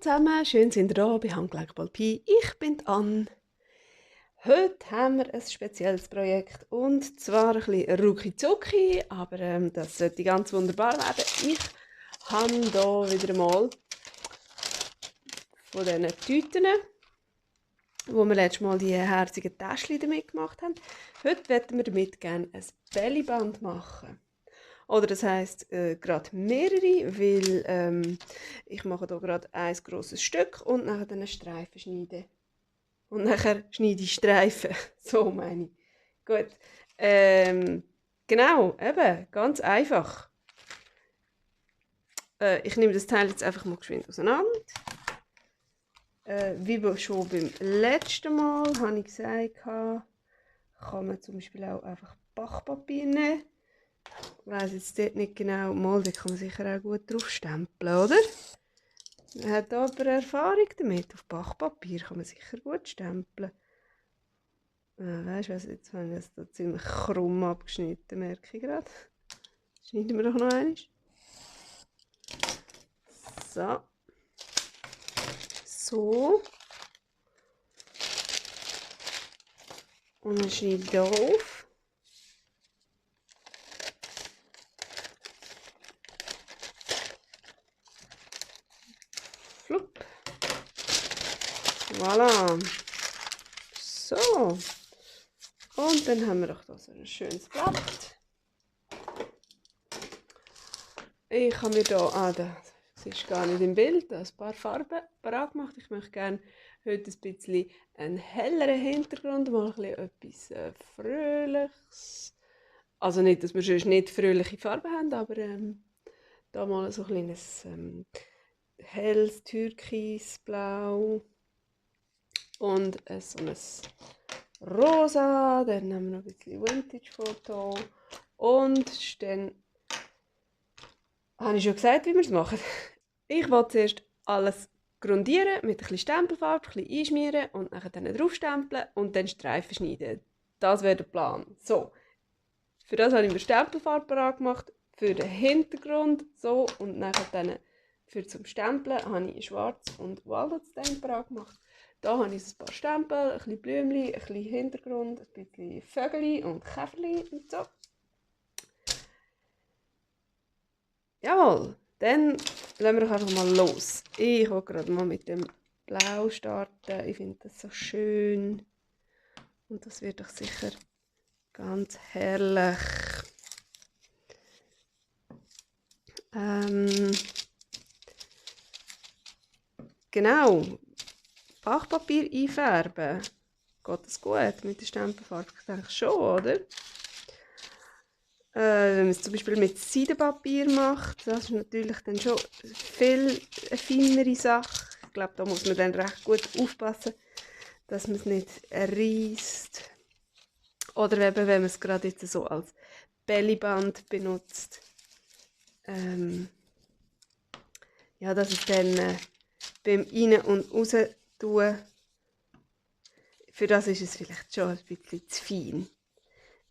zusammen, schön sind ihr da bei Handgelenk Pi. Ich bin Anne. Heute haben wir ein spezielles Projekt und zwar ein bisschen rucki-zucki, aber das sollte ganz wunderbar werden. Ich habe hier wieder mal von diesen Tüten, wo wir letztes Mal die herzigen Täschchen damit gemacht haben. Heute möchten wir damit gerne ein Bellyband machen. Oder das heisst gerade mehrere, weil ich mache hier gerade ein grosses Stück und nachher dann einen Streifen schneiden. Und nachher schneide ich Streifen. So meine ich. Gut. Genau, eben, ganz einfach. Ich nehme das Teil jetzt einfach mal geschwind auseinander. Wie schon beim letzten Mal habe ich gesagt, kann man zum Beispiel auch einfach Backpapier nehmen. Ich weiss jetzt dort nicht genau, mal, da kann man sicher auch gut drauf stempeln, oder? Man hat aber Erfahrung damit. Auf Backpapier kann man sicher gut stempeln. Weißt du was, jetzt habe ich das da ziemlich krumm abgeschnitten, merke ich gerade. Schneiden wir doch noch einmal. So. So. Und dann schneide ich hier auf. Flupp. Voilà. So. Und dann haben wir doch da so ein schönes Blatt. Ich habe mir hier, das ist gar nicht im Bild, ein paar Farben parat gemacht. Ich möchte gerne heute ein bisschen einen helleren Hintergrund, mal ein bisschen etwas Fröhliches. Also nicht, dass wir sonst nicht fröhliche Farben haben, aber da mal so ein kleines helles Türkisblau und so ein Rosa. Dann haben wir noch ein bisschen Vintage-Foto und dann habe ich schon gesagt, wie wir es machen. Ich will zuerst alles grundieren, mit ein bisschen Stempelfarbe, ein bisschen einschmieren und dann draufstempeln und dann Streifen schneiden. Das wäre der Plan. So, für das habe ich mir Stempelfarbe parat gemacht, für den Hintergrund so und dann für zum Stempeln habe ich schwarz und Walnutsstein parat gemacht. Da habe ich ein paar Stempel, ein bisschen Blümchen, ein bisschen Hintergrund, ein bisschen Vögel und Käferli und so. Jawohl, dann lassen wir doch einfach mal los. Ich will gerade mal mit dem Blau starten. Ich finde das so schön. Und das wird doch sicher ganz herrlich. Genau. Backpapier einfärben. Geht das gut mit der Stempelfarbe? Ich denke schon, oder? Wenn man es zum Beispiel mit Seidenpapier macht, das ist natürlich dann schon viel eine feinere Sache. Ich glaube, da muss man dann recht gut aufpassen, dass man es nicht reißt. Oder eben, wenn man es gerade jetzt so als Bellyband benutzt. Ja, dass es dann beim Rein- und Raus tun, für das ist es vielleicht schon ein bisschen zu fein.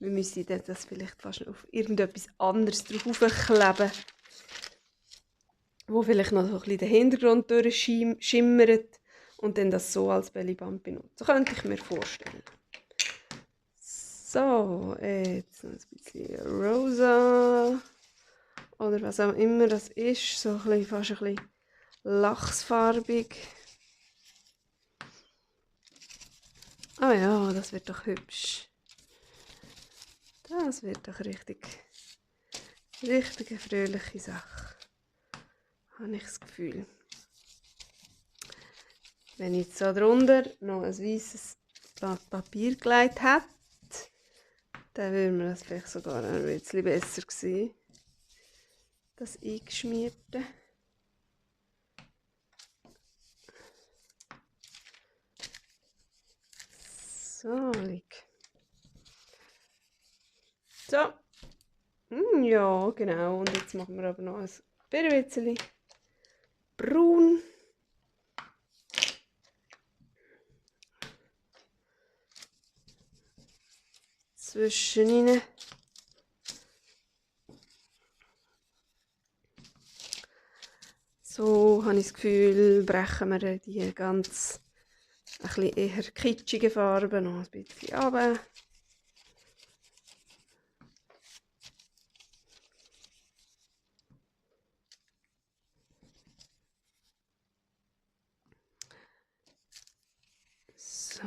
Wir müssen das vielleicht fast auf irgendetwas anderes draufkleben, wo vielleicht noch so ein bisschen den Hintergrund durchschimmert und dann das so als Bellyband benutzen. So könnte ich mir vorstellen. So, jetzt noch ein bisschen rosa oder was auch immer das ist, so ein bisschen, fast ein bisschen lachsfarbig. Ah ja, das wird doch hübsch. Das wird doch richtig eine fröhliche Sache, habe ich das Gefühl. Wenn ich jetzt so drunter noch ein weißes Blatt Papier gelegt hätte, dann würde mir das vielleicht sogar ein bisschen besser sehen. Das eingeschmierte. So, so. Ja, genau. Und jetzt machen wir aber noch ein bisschen braun. Zwischen rein. So habe ich das Gefühl, brechen wir die ganz ein bisschen eher kitschigen Farben noch ein bisschen runter. So,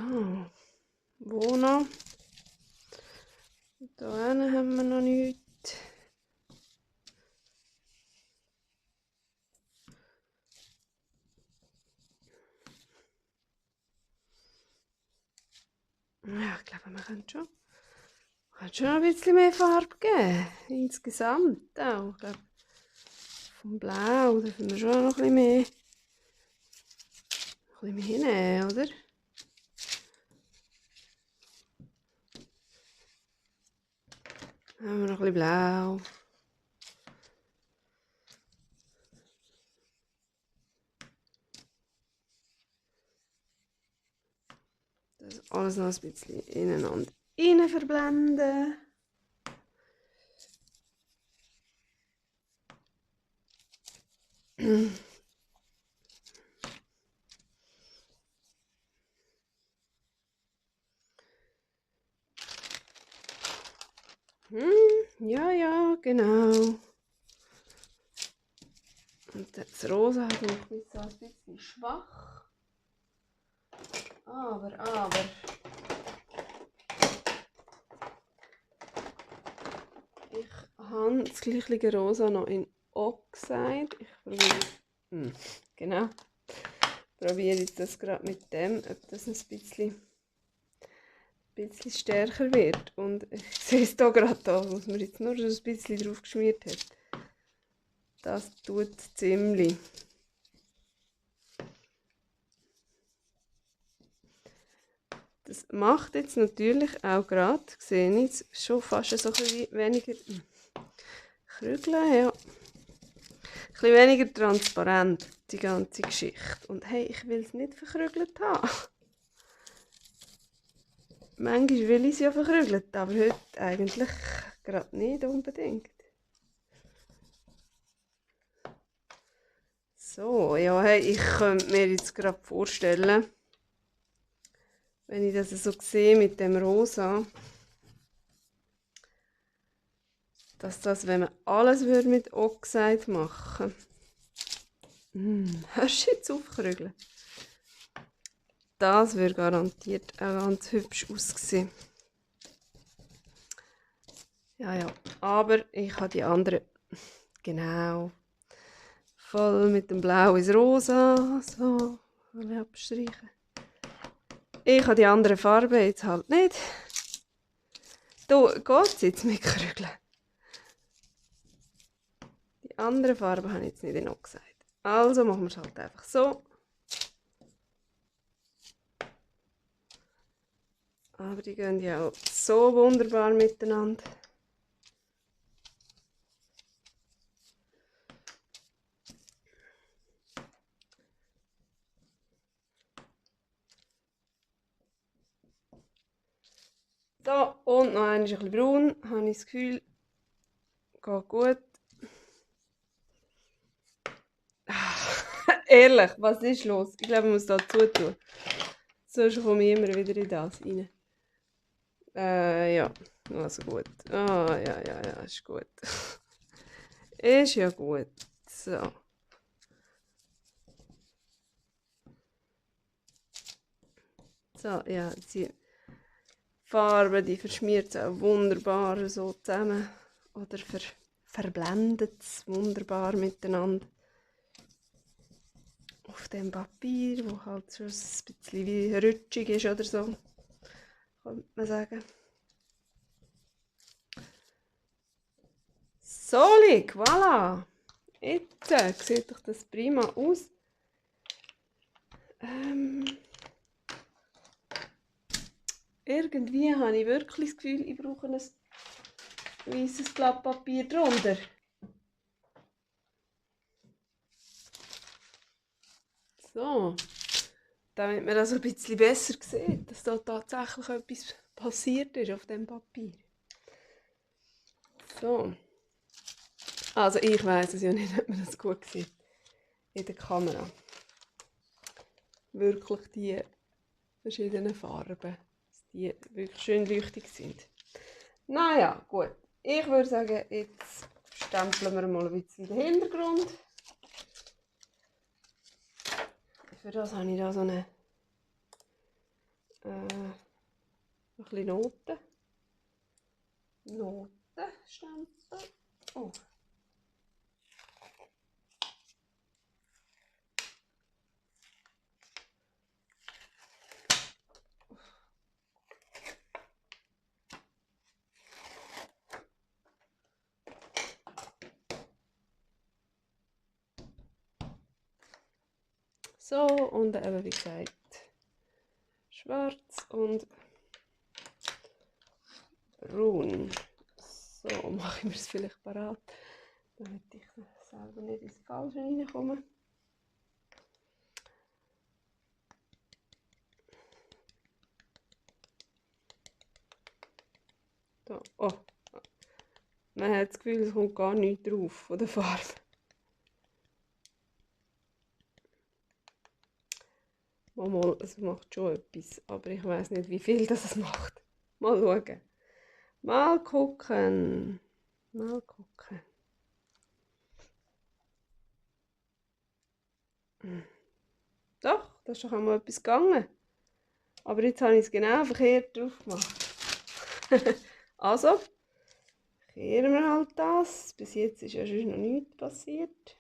wo noch? Da haben wir noch nichts. Ja, ich glaube, wir können schon noch ein bisschen mehr Farbe geben. Insgesamt auch. Ich glaube, vom Blau dürfen wir schon noch ein bisschen mehr hinnehmen, oder? Dann haben wir noch ein bisschen Blau. Das alles noch ein bisschen ineinander rein verblenden. Ja, genau. Und das Rosa hat noch so ein bisschen schwach. Aber. Ich habe das gleiche Rosa noch in Oxide. Ich probiere. Genau. Probiere jetzt das gerade mit dem, ob das ein bisschen stärker wird. Und ich sehe es hier gerade da, was man jetzt nur so ein bisschen drauf geschmiert hat. Das tut ziemlich. Das macht jetzt natürlich auch gerade, sehe ich, schon fast so ein bisschen weniger Krügeln, ja. Ein bisschen weniger transparent, die ganze Geschichte. Und hey, ich will es nicht verkrügelt haben. Manchmal will ich es ja verkrügelt, aber heute eigentlich gerade nicht unbedingt. So, ja, hey, ich könnte mir jetzt gerade vorstellen, wenn ich das so sehe mit dem Rosa, dass das, wenn man alles mit Oxide machen würde, hörst du jetzt aufkrügeln? Das würde garantiert auch ganz hübsch aussehen. Ja, aber ich habe die andere, genau, voll mit dem Blau ins Rosa, so, will ich abstreichen. Ich habe die andere Farbe jetzt halt nicht. Da geht es jetzt mit Krügeln. Die andere Farbe habe ich jetzt nicht noch gesagt. Also machen wir es halt einfach so. Aber die gehen ja auch so wunderbar miteinander. So, und noch ein bisschen braun, habe ich das Gefühl, geht gut. Ehrlich, was ist los? Ich glaube, ich muss da zutun. Sonst komme ich immer wieder in das rein. Ja, also gut. Ja, ist gut. Ist ja gut. So. So, ja, die Farbe, die verschmiert es auch wunderbar so zusammen. Oder verblendet es wunderbar miteinander. Auf dem Papier, wo halt schon ein bisschen wie rutschig ist oder so, könnte man sagen. Solig, voilà! Jetzt sieht doch das prima aus. Irgendwie habe ich wirklich das Gefühl, ich brauche ein weißes Blatt Papier drunter. So, damit man das ein bisschen besser sieht, dass da tatsächlich etwas passiert ist auf dem Papier. So. Also ich weiss es ja nicht, ob man das gut sieht. in der Kamera. Wirklich die verschiedenen Farben, dass die wirklich schön leuchtig sind. Naja, gut. Ich würde sagen, jetzt stempeln wir mal ein bisschen den Hintergrund. Für das habe ich da so eine bisschen Notenstempel. Oh. So, und eben wie gesagt, schwarz und braun. So, mache ich mir es vielleicht parat, damit ich selber nicht ins Falsche reinkomme. Da. Oh, man hat das Gefühl, es kommt gar nichts drauf von der Farbe. Mal, es macht schon etwas, aber ich weiß nicht, wie viel das es macht. Mal schauen. Mal gucken. Mal gucken. Doch, da ist doch einmal etwas gegangen. Aber jetzt habe ich es genau verkehrt drauf gemacht. Also, kehren wir halt das. Bis jetzt ist ja schon noch nichts passiert.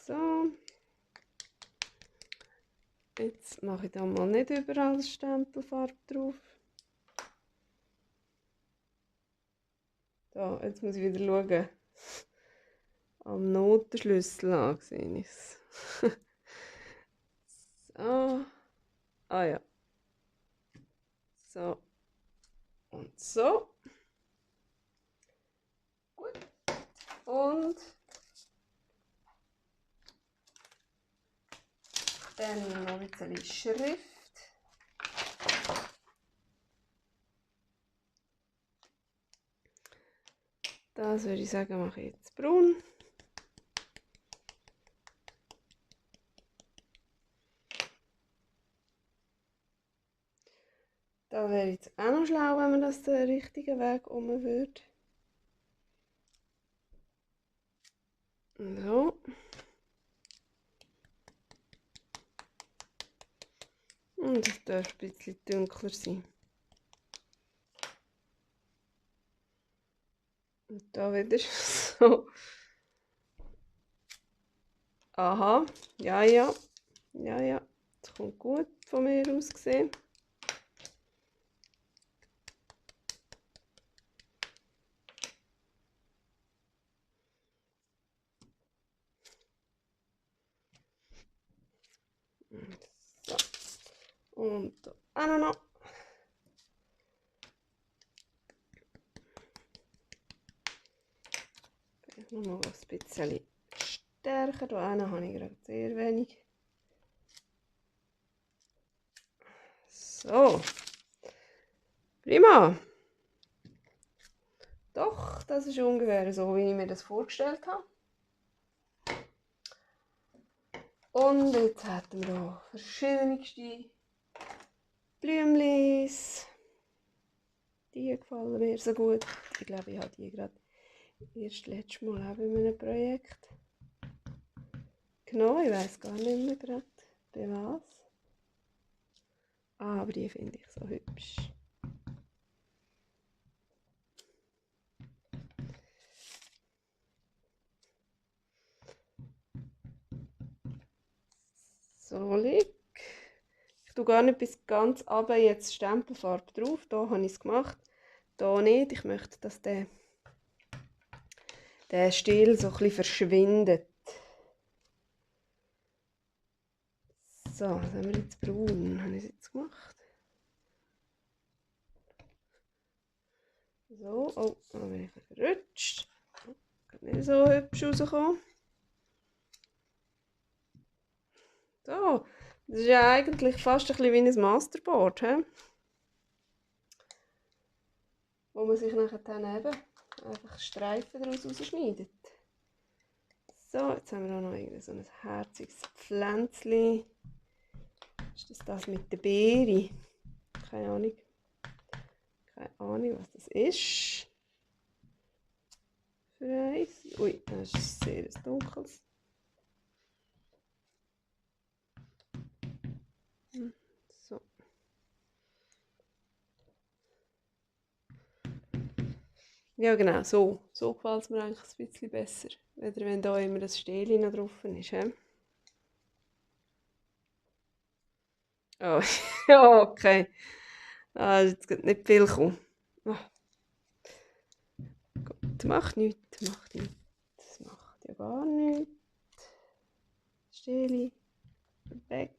So. Jetzt mache ich da mal nicht überall Stempelfarbe drauf. Da, jetzt muss ich wieder schauen. Am Notenschlüssel an, sehe ich es. So. Ah ja. So. Und so. Gut. Und dann noch ein bisschen Schrift. Das würde ich sagen, mache ich jetzt braun. Da wäre jetzt auch noch schlau, wenn man das den richtigen Weg um würde. So. Und es darf ein bisschen dunkler sein. Und da wieder so. Aha, ja, ja. Ja, ja. Das kommt gut von mir aus gesehen. So. Und da auch noch. Nochmal ein bisschen stärker. Da habe ich gerade sehr wenig. So. Prima. Doch, das ist ungefähr so, wie ich mir das vorgestellt habe. Und jetzt hätten wir hier verschiedenste Blümlis. Die gefallen mir so gut. Ich glaube, ich habe die gerade erst letztes Mal auch bei meinem Projekt. Genau, ich weiß gar nicht mehr gerade, bei was. Ah, aber die finde ich so hübsch. So, ich tue gar nicht bis ganz runter jetzt Stempelfarbe drauf. Da habe ich es gemacht. Da nicht. Ich möchte, dass der Stil so ein bisschen verschwindet. So, was haben wir jetzt? Braun habe ich es jetzt gemacht. So, oh, da bin ich verrutscht. Nicht so hübsch rausgekommen. So, das ist ja eigentlich fast ein bisschen wie ein Masterboard, he? Wo man sich nachher dann eben einfach Streifen daraus rausschneidet. So, jetzt haben wir auch noch irgend so ein herziges Pflänzchen. Ist das mit der Beere? Keine Ahnung. Keine Ahnung, was das ist. Für eins. Ui, das ist sehr dunkles. So. Ja genau, so. So gefällt es mir eigentlich ein bisschen besser. Weder wenn da immer das Stählchen noch drauf ist. He? Oh, ja, okay. Ah, jetzt geht nicht viel kommen. Oh. Gut, macht nichts, macht nichts. Das macht ja gar nichts. Stählchen, weg.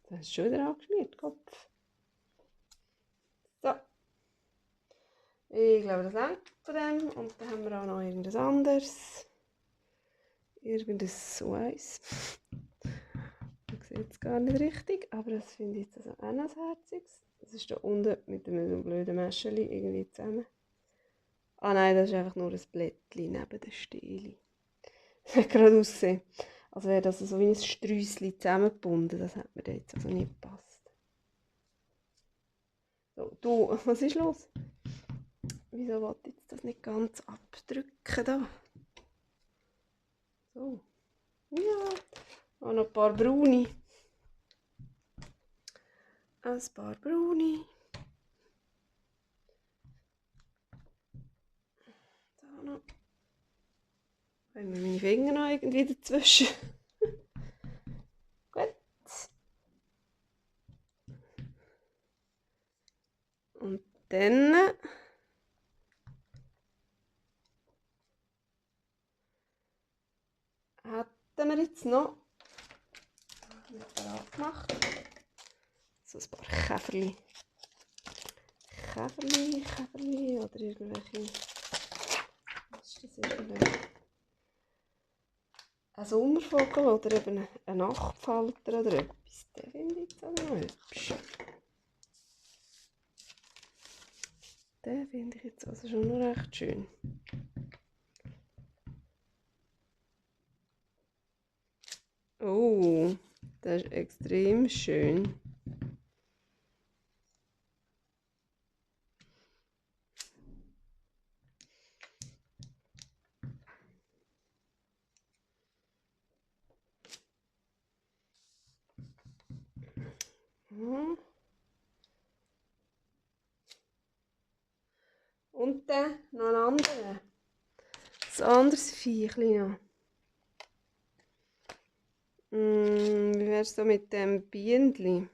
Das ist schon wieder angeschmiert, Kopf. So. Ich glaube, das reicht von dem. Und dann haben wir auch noch irgendwas anderes. Irgendes so eins. Ich sehe es gar nicht richtig, aber das finde ich jetzt also auch noch ein herziges. Das ist da unten mit einem blöden Mäschchen irgendwie zusammen. Ah nein, das ist einfach nur ein Blättchen neben den Stielen. Das hat gerade ausgesehen, als wäre das so wie ein Sträusschen zusammengebunden. Das hat mir jetzt also nicht gepasst. So, du, was ist los? Wieso wollte ich das nicht ganz abdrücken da? So. Ja, auch noch ein paar braune. Ein paar braune. Da noch. Haben wir meine Finger noch irgendwie dazwischen? Gut. Und dann hätten wir jetzt noch gemacht. So ein paar Käferli. Käferli oder irgendwelche. Was ist das? Ein Sommervogel oder eben ein Nachtfalter oder etwas. Den finde ich jetzt auch noch hübsch. Den finde ich jetzt also schon noch recht schön. Oh, das ist extrem schön. Und dann noch ein anderer. Ein anderes Viechchen noch. Wie wäre es so mit dem Bienenli?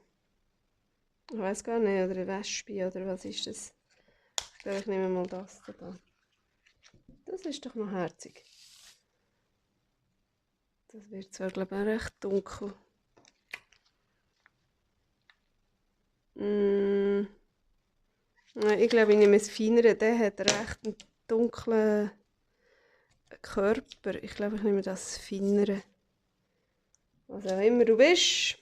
Ich weiß gar nicht, oder ein Wespe, oder was ist das? Ich glaube, ich nehme mal das da. Das ist doch noch herzig. Das wird zwar, glaube ich, auch recht dunkel. Ich glaube, ich nehme es feinere. Der hat recht einen dunklen Körper. Ich glaube, ich nehme das feinere. Was auch immer du bist.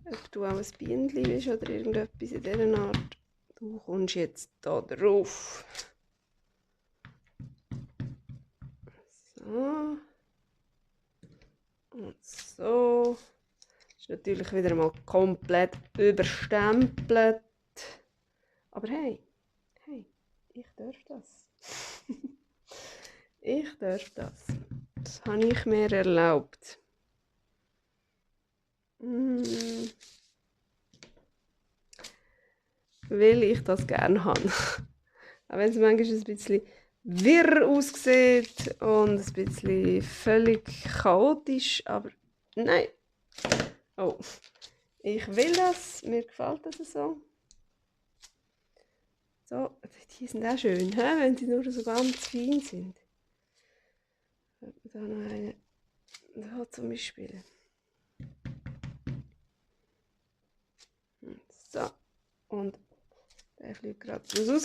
Ob du auch ein Bienenli bist oder irgendetwas in dieser Art. Du kommst jetzt da drauf. So. Und so. Das ist natürlich wieder mal komplett überstempelt. Aber hey, ich darf das. Ich darf das. Das habe ich mir erlaubt. Weil ich das gerne habe. Auch wenn es manchmal ein bisschen wirr aussieht und ein bisschen völlig chaotisch, aber nein. Oh, ich will das, mir gefällt das so. So, die sind auch schön, wenn sie nur so ganz fein sind. Da noch eine, da zum Beispiel. So, und der fliegt gerade raus.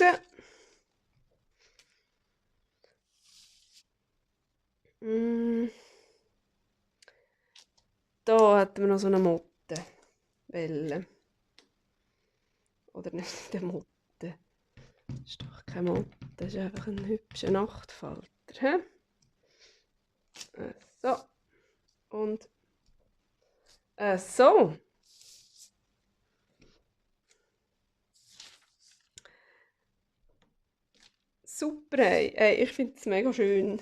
Da hatten wir noch so eine Mottenwelle. Oder nicht eine Motte. Das ist doch keine Motte, das ist einfach ein hübscher Nachtfalter. He? So. Und so. Super, ey. Ich finde es mega schön.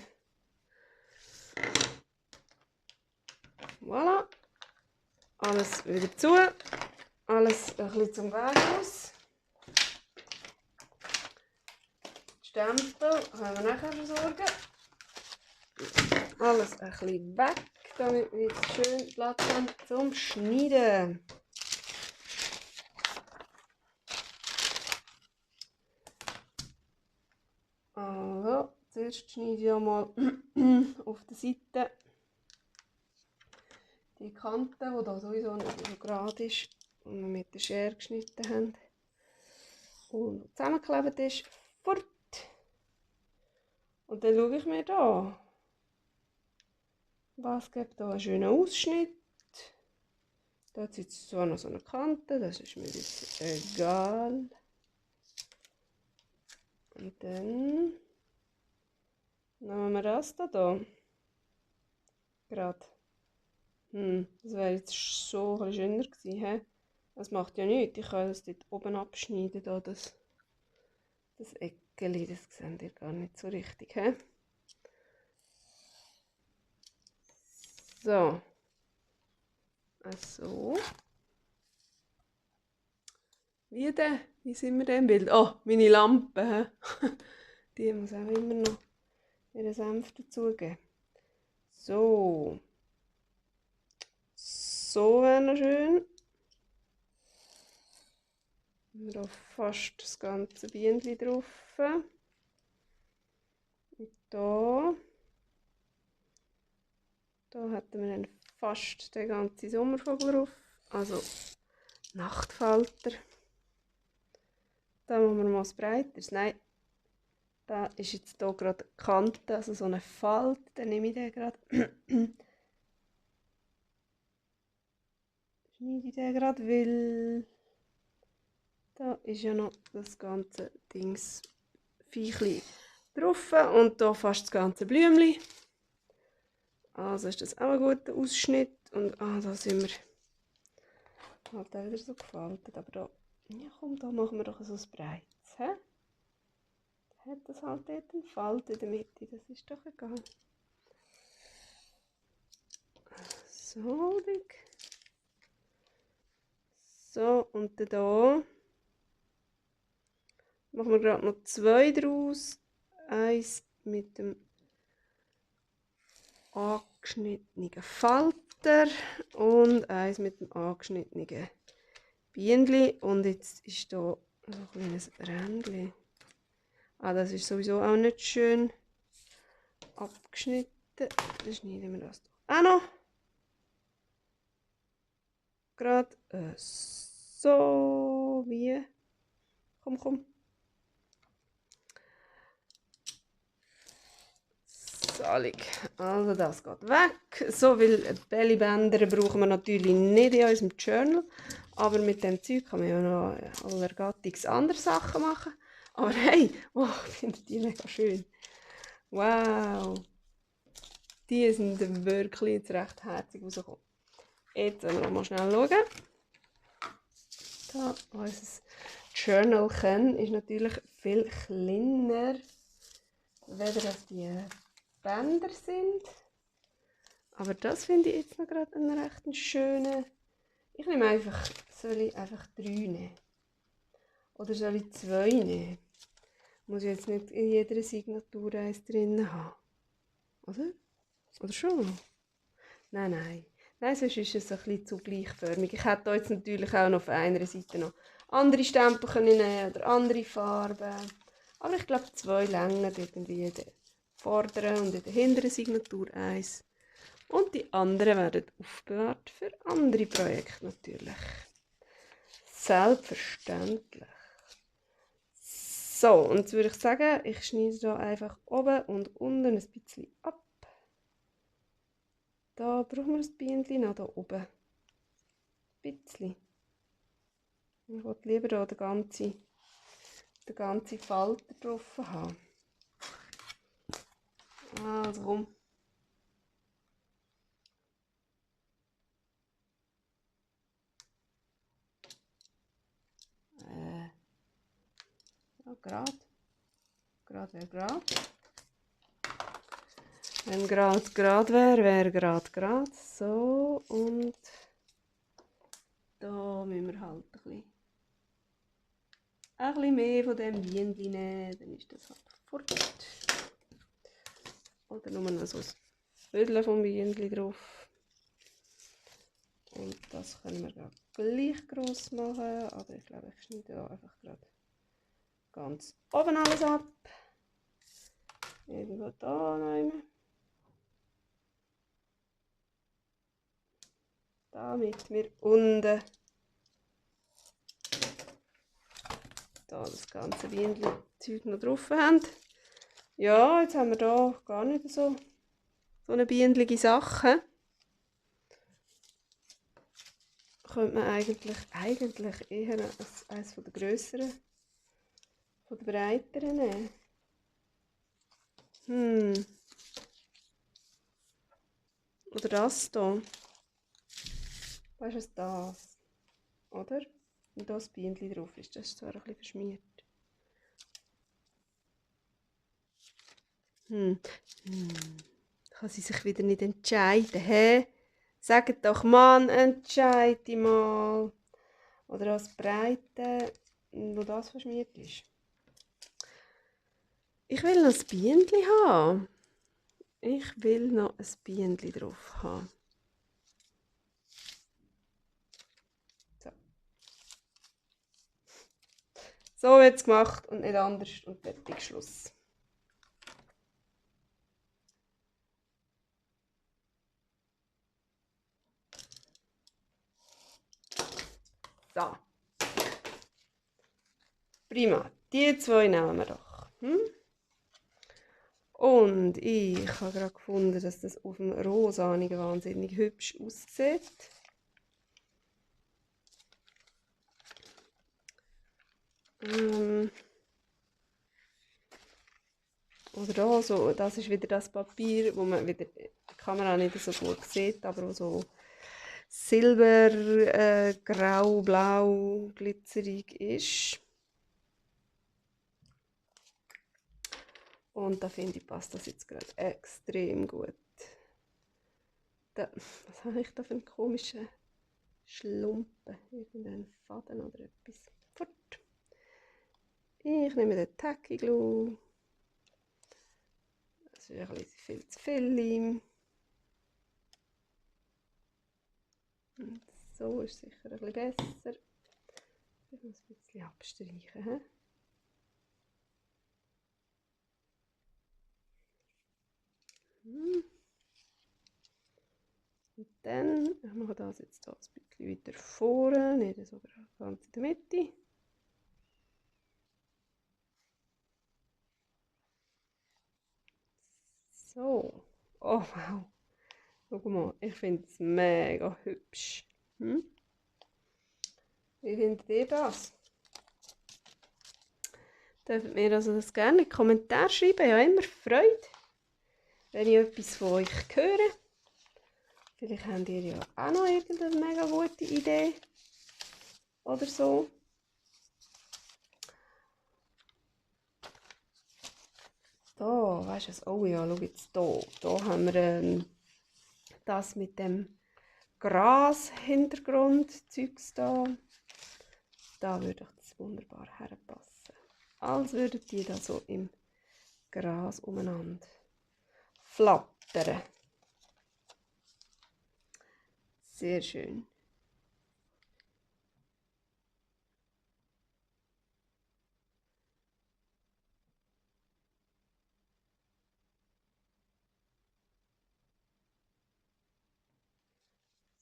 Voilà. Alles wieder zu. Alles ein bisschen zum Weg aus. Die Stempel können wir nachher versorgen. Alles ein bisschen weg, damit wir jetzt schön Platz haben zum Schneiden. Also, zuerst schneide ich mal auf der Seite die Kante, die hier sowieso nicht so gerade ist, die wir mit der Schere geschnitten haben und zusammengeklebt ist, fort. Und dann schaue ich mir hier, was gibt hier einen schönen Ausschnitt. Da hat jetzt zwar noch so eine Kante, das ist mir jetzt egal. Und dann nehmen wir das hier. Gerade. Das wäre jetzt so ein bisschen schöner gewesen. He? Das macht ja nichts. Ich kann das dort oben abschneiden. Da, das Eckeli, das seht ihr gar nicht so richtig. He? So. So. Wie denn? Wie sind wir denn im Bild? Oh, meine Lampe. Die muss auch immer noch ihren Senf dazugeben. So. So wäre noch schön. Wir haben fast das ganze Bienchen drauf. Und da hätten wir dann fast den ganzen Sommervogel drauf. Also Nachtfalter. Da machen wir mal was Breiteres. Nein, da ist jetzt hier gerade die Kante, also so eine Falte. Dann nehme ich den gerade. Schneide ich den gerade, weil da ist ja noch das ganze Dings Viechli drauf und da fast das ganze Blümchen. Also ist das auch ein guter Ausschnitt und da sind wir halt auch wieder so gefaltet, aber da, ja komm, da machen wir doch so ein breites, hä? Da hat das halt dort eine Falte in der Mitte, das ist doch egal. So, dick. So, und dann hier machen wir gerade noch 2 draus. Eins mit dem angeschnittenen Falter und eins mit dem angeschnittenen Bienenli. Und jetzt ist hier so ein kleines Rändchen. Das ist sowieso auch nicht schön abgeschnitten. Dann schneiden wir das doch auch noch. Gerade so wie. Komm. Salig. Also das geht weg. So viele Bellybänder brauchen wir natürlich nicht in unserem Journal. Aber mit dem Zeug kann man ja noch allergattiges andere Sachen machen. Aber hey, ich finde die mega schön. Wow. Die sind wirklich jetzt recht herzig rausgekommen. Jetzt wollen wir mal schnell schauen. Da, unser Journal ist natürlich viel kleiner, weder das die Bänder sind. Aber das finde ich jetzt noch gerade einen recht schönen. Ich nehme einfach, soll ich einfach 3 nehmen? Oder soll ich 2 nehmen? Muss ich jetzt nicht in jeder Signatur eins drin haben. Oder? Oder schon? Nein. Nein, sonst ist es ein bisschen zu gleichförmig. Ich hätte jetzt natürlich auch noch auf einer Seite noch andere Stempel können nehmen oder andere Farben. Aber ich glaube 2 länger irgendwie in der vorderen und in der hinteren Signatur 1. Und die anderen werden aufbewahrt für andere Projekte natürlich. Selbstverständlich. So, und jetzt würde ich sagen, ich schneide hier einfach oben und unten ein bisschen ab. Da brauchen wir ein Bienchen noch hier oben. Ein bisschen. Ich will lieber hier den ganzen Falter drauf haben. Also komm. Gerade. Gerade wäre gerade. Wenn gerade wäre gerade. So, und da müssen wir halt ein bisschen mehr von dem Bienenli nehmen, dann ist das halt fort. Oder nur noch so ein Viertel vom Bienenli drauf. Und das können wir gleich gross machen, aber ich glaube, ich schneide da einfach gerade ganz oben alles ab. Irgendwo da nehmen. Damit wir unten da das ganze Bienenzeug noch drauf haben. Ja, jetzt haben wir da gar nicht so eine bienenlige Sache. Könnte man eigentlich eher eines von der grösseren, von der breiteren nehmen. Oder das hier. Weißt du, was das? Oder? Und da das Bienenli drauf ist. Das ist zwar ein bisschen verschmiert. Kann sie sich wieder nicht entscheiden, hä? Sagt doch, Mann, entscheide dich mal. Oder das Breite, wo das verschmiert ist. Ich will noch ein Bienenli haben. Ich will noch ein Bienenli drauf haben. So wird es gemacht und nicht anders und fertig, Schluss. So. Prima. Die zwei nehmen wir doch. Und ich habe gerade gefunden, dass das auf dem Rosanigen wahnsinnig hübsch aussieht. Oder da so, das ist wieder das Papier, wo man wieder die Kamera nicht so gut sieht, aber wo so silber, grau, blau, glitzerig ist. Und da finde ich, passt das jetzt gerade extrem gut. Was habe ich da für einen komischen Schlumpen? Irgendeinen Faden oder etwas. Fort. Ich nehme den Tacky Glue. Das ist ein bisschen viel zu viel. Und so ist sicher ein bisschen besser. Ich muss ein bisschen abstreichen. Und dann machen wir das jetzt hier ein bisschen weiter vorne, nicht so ganz in der Mitte. So. Oh wow. Schau mal, ich finde es mega hübsch. Wie findet ihr das? Dürft mir also das gerne in die Kommentare schreiben. Ich habe immer Freude, wenn ich etwas von euch höre. Vielleicht habt ihr ja auch noch irgendeine mega gute Idee. Oder so. Da, weißt du was? Oh ja, schau jetzt hier. Da haben wir das mit dem Gras-Hintergrund-Zeugs da. Da würde das wunderbar herpassen. Als würden die da so im Gras umeinander flattern. Sehr schön.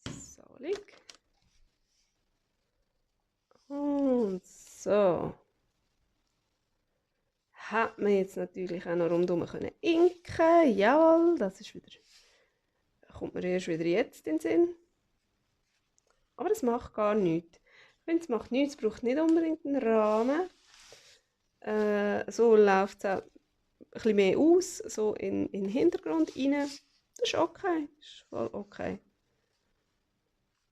So, lieg. Und so. Hat man jetzt natürlich auch noch rundherum inken können. Jawohl, das ist wieder, kommt mir erst wieder jetzt in den Sinn. Aber das macht gar nichts. Ich finde, es macht nichts, es braucht nicht unbedingt einen Rahmen. So läuft es auch ein bisschen mehr aus, so in den Hintergrund rein. Das ist okay, das ist voll okay.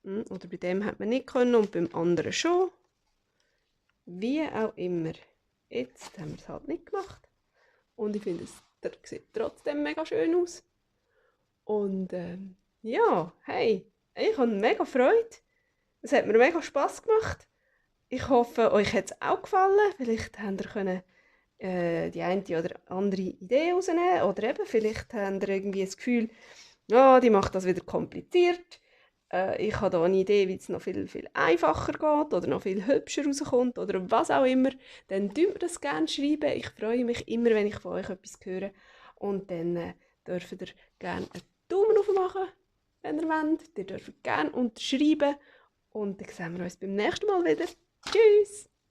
Oder bei dem hat man nicht können und beim anderen schon. Wie auch immer. Jetzt haben wir es halt nicht gemacht. Und ich finde, der sieht trotzdem mega schön aus. Und ja, hey, ich habe mega Freude. Es hat mir mega Spass gemacht. Ich hoffe, euch hat es auch gefallen. Vielleicht habt ihr können, die eine oder andere Idee rausnehmen. Oder eben, vielleicht habt ihr irgendwie das Gefühl, ja, die macht das wieder kompliziert. Ich habe da eine Idee, wie es noch viel, viel einfacher geht oder noch viel hübscher rauskommt oder was auch immer. Dann dürft mir das gerne schreiben. Ich freue mich immer, wenn ich von euch etwas höre. Und dann dürft ihr gerne einen Daumen hoch machen, wenn ihr wollt. Ihr dürft gerne unterschreiben. Und dann sehen wir uns beim nächsten Mal wieder. Tschüss!